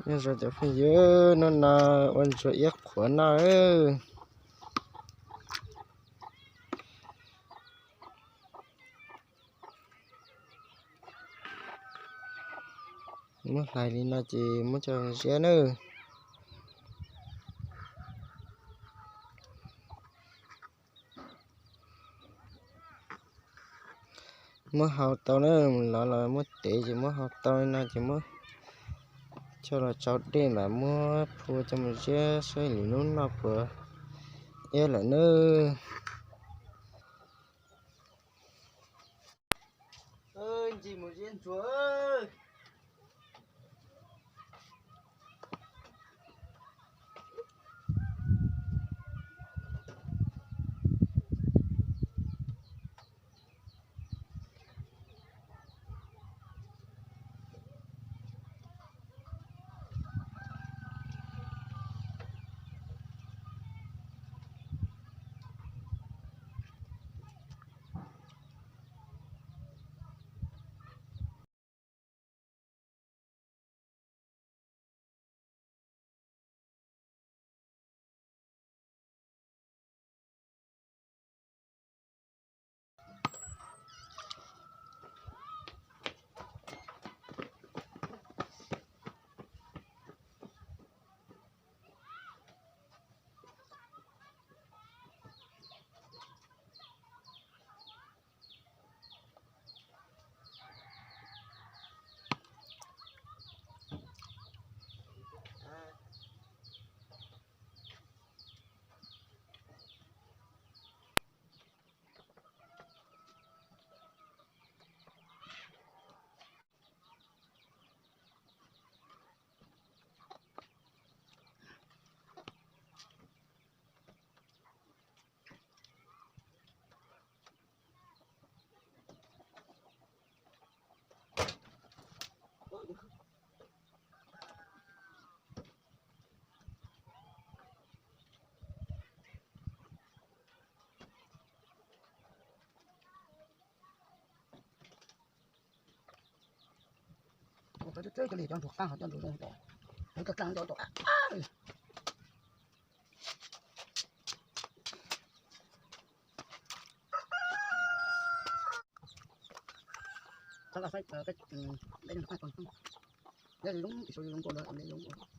Nyob zoo cov phooj ywg, hnub no ua ntsuag iab qhuav noj. Muab hlais li no ces muab coj ziab nawb. Muab hau tau na, lov los muab tev ces muab hau tau li no ces muab coj los tsau dej mam muab phua coj mus ziab saib lwm hnub noj puas iab lawm nawb. Ncig mus ziab ntsuag. Ua tau txawj txawj li cov ntsuag qab ho cov ntsuag zoo tom, ntsuag kaj kaj cov tom. Xav saib peb zoo zoo, zoo zoo.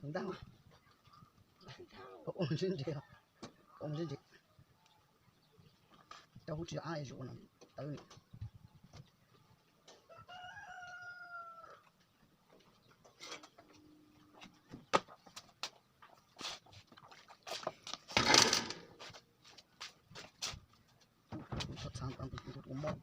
Ntab, ua ntsej ntseg, ua ntsej ntseg. Cov kuv tsis av zuj no tawv. Txhab tau tus tus tus mob.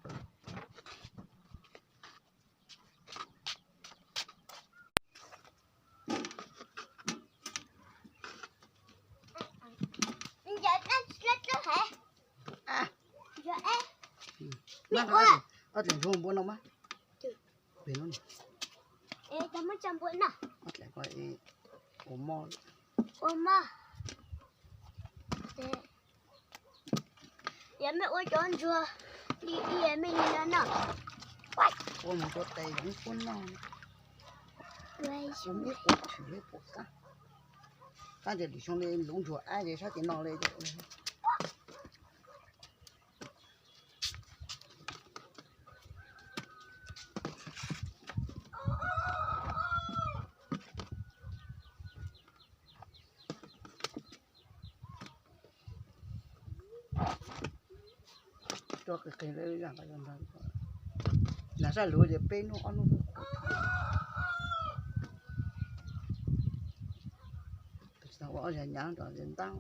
Ob tlev ntsuag npua no mas. Pem no. Ob tlev ko ua mob. Ua mob. Yog mej ua cov ntsuag li mej li no no. Ua mus rau tes zoo puab noj. Ua ib qhuav tshwm ib qhuav qab. Qab tias lwm xyoo li luv ntsuag ab ces sab ces no li. Tso qis qis li zaj nqa ntag. Nag sab luv ces peb hnub ob hnub. Ua ob zag nyav rau ntab.